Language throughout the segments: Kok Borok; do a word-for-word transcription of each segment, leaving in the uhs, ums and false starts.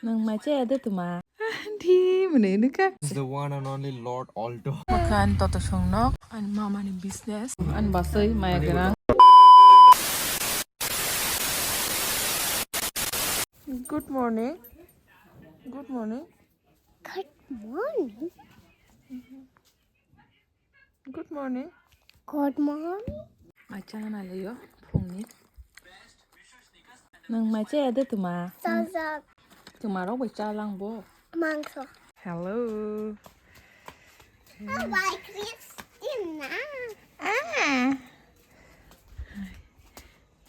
Nang mai chaya de tuma. Di mene nuka. This is the one and only Lord Alto. Makan toto song nok. Ani mama ni business. Ani basai maya gana. Good morning. Good morning. Good morning. Good morning. Good morning. Mai chana le yo phungni. Nang mai chaya de tuma. Sajak. Tuma rok bai cha lang bo. Mangso. Hello. Hi, Christina. Ah.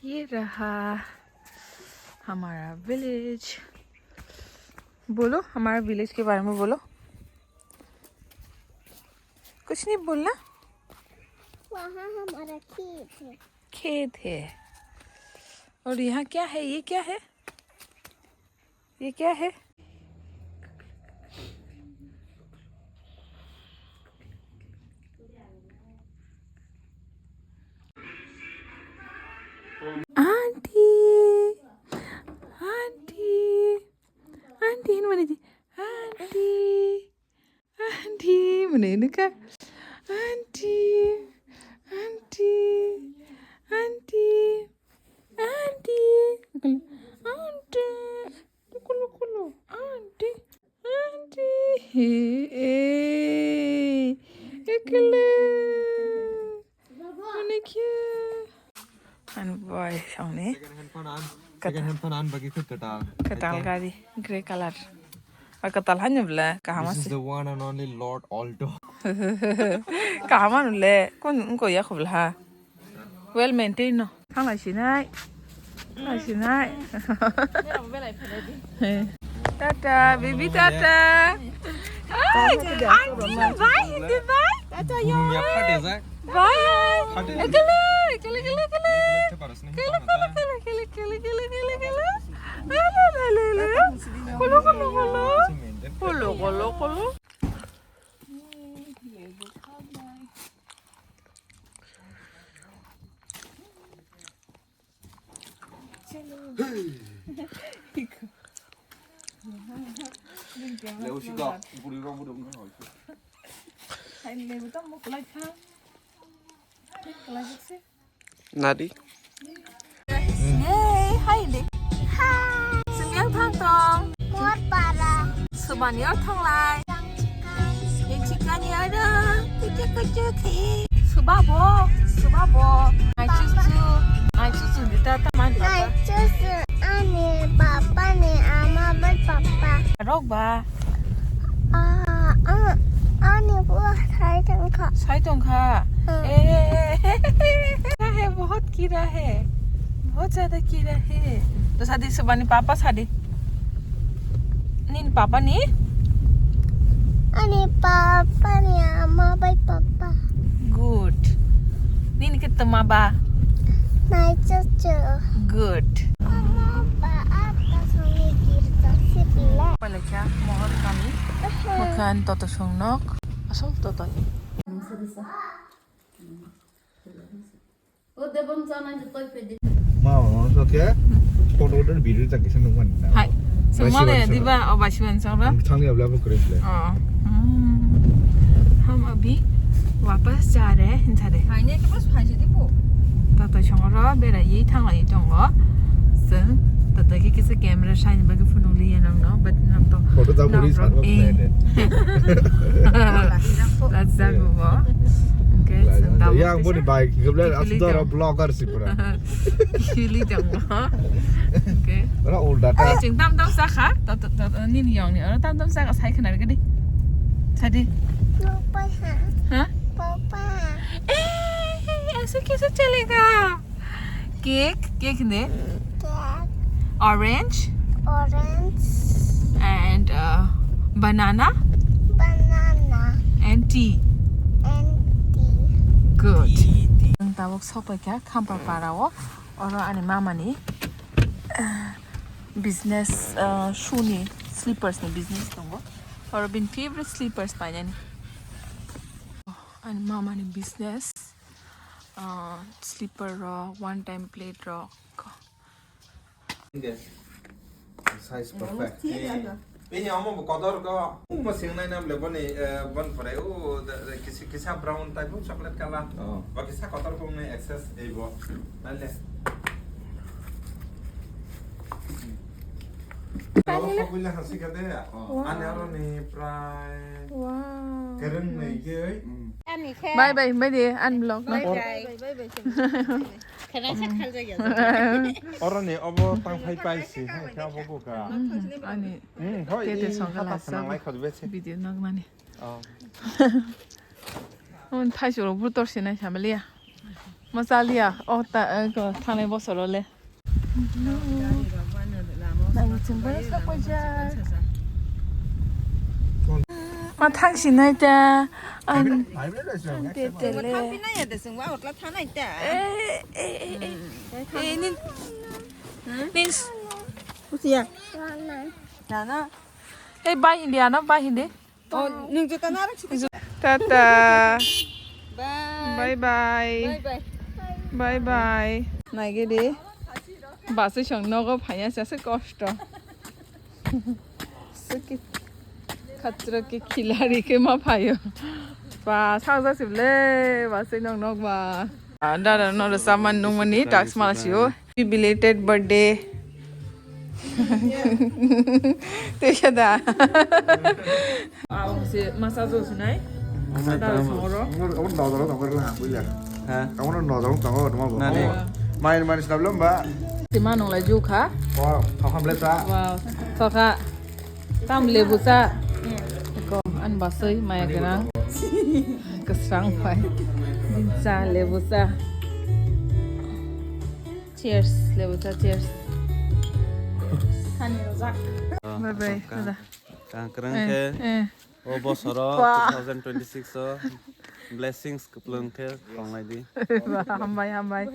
ये रहा हमारा विलेज। बोलो, हमारा विलेज के बारे में बोलो। कुछ नहीं बोलना। वहाँ हमारा खेत है। खेत है। और यहाँ क्या है? ये क्या है? ये क्या है? Aunty, aunty, aunty, aunty, aunty, aunty, aunty, aunty, aunty, aunty. Aunty, aunty, hey, hey, ekle. Ani kya? Ani boy, songni. Second hand phone an. Second hand phone an bagi khud katal. Katal gari, grey color. Ar katal hanya bla kahama. This is the one and only Lord Alto. Kahama nule, kun ko ya khubla ha. Well maintained no. Thanglai sinai. Thanglai sinai. Tata, baby, tata. Ay, aunty, bye, hindi, bye. Tata, yo. Bye. Ekele, ekele, ekele, ekele. Ekele, ekele, ekele, ekele, ekele, ekele. Ala, la, la, la. Kolo, kolo, kolo. Kolo, kolo, kolo. Nadi. Hey, hi de. Hi. Sumyang thang tong. Mor para. Subani or thang lai. Yang chikan. Yang chikan ya ada. Kucuk kucuk hi. Suba bo. Suba bo. Nai chuchu. Nai chuchu di ta ta man papa. Nai chuchu ani papa ni ama bai papa. Rok ba. Ah, ah, ani bo sai tong kha. Sai tong kha. Hmm. Eh, kira hai, bahut kira hai. Bahut zyada kira hai. To sadi subani papa sadi. Nini papa ni? Ani papa ni ama bai papa. Good. Nini ke tama ba? Nai chuchu. Good. Ama ba ata songni girja sibila. Pala kya mohor kami. Makan toto songnok. Asal toto ni. Ma, ono so khe photo photo video ta kisa nukman na. Hai. Sungma le diba o basiwan songra. Thangni abla ko kre. Oh. हम अभी वापस जा रहे हैं, जा रहे हैं। Toto songro bera ye thang lai tongo. Sung toto ke kisa camera shine bagi phunung liya nang no, but nang to. Photo ta buri sar. That's that. Okay. Yang boni bike gabla asdara blogger si pura. Chili tongo. Okay. Ora old data. Ai, chwng tam tam sakha. To, to, to, to, nini yong ni. Ora tam tam sakha, sai khna rwgwdi. Sadi. Papa ha? Ha? Papa. Eh, aise kaise chalega? Cake, cake ne? Cake. Orange. Orange. And, uh, banana. Banana. And tea. And tea. Good. Ang tabuk sok paikha Khampar para o. Oro ani mama ni, ah, business, ah, shoe ni, slippers ni business tongo. Oro bini favorite slippers painani. Ani mama ni business, ah, slipper rok, one time plate rok. Size perfect. Ini omo bo kotor ko. Omo sing nai nam le boni, eh, bon pore. O, de, de, kisi, kisa brown type o chocolate color. Oh. Ba kisa kotor ko nai excess ei bo. Nai le. Tani le. Ko buila hasi ka de. Oh. Wow. Ani aro ni prai. Wow. Kereng nei ke. Mm. Bye bye, bye de, unblock na. Bye bye. Bye bye. Khana sa khal jagya. Oro ni obo tang phai pai si, hai kha obo go kha. Ani. Hmm, hoi, tete i song hata kala khana sa nai khod be se. Video nok mani. Oh. Un thai suro bu tor sinai samaliya. Masaliya, o ta, eh, ko thanai bosoro le. Nai chwng bo sak paijak. Ma thang sinai ta. An, an te te le. Thangpinai ya de chwng wa otla thanai ta. Eh, eh, eh, eh. Eh, nin. Nin. Kusia. Nana. Eh, bye hindi, ano, bye hindi. Oh, nung juta narak sih. Tata. Bye. Bye bye. Bye bye. Bye bye. Naigidi. Basui song nogo phaiya se kosto. Suki. Khatra ki khilari ke ma phayo. Ba, sajak sible, basui nok nok ba. Ah, dada no saman nungmani tax mala sio. Happy belated birthday. Tei da. Ang se masa jo sinai. Masa da songro. Amo nodorok tongo rwla bulia. Ha? Amo nodorok tongo toma bo. Nani? Main main snap lom ba. Tima nong lai ju kha. Wow, thokam le ta. Wow, thokha. Tam lebu cha. Ko an basai maya kena. Kesrang pai. Cha lebu cha. Cheers, lebu cha, cheers. Bye bye, dada. Kangkrang khe o bosoro two thousand twenty-six o blessings kwplwng khe tonglai di. Hambai, hambai.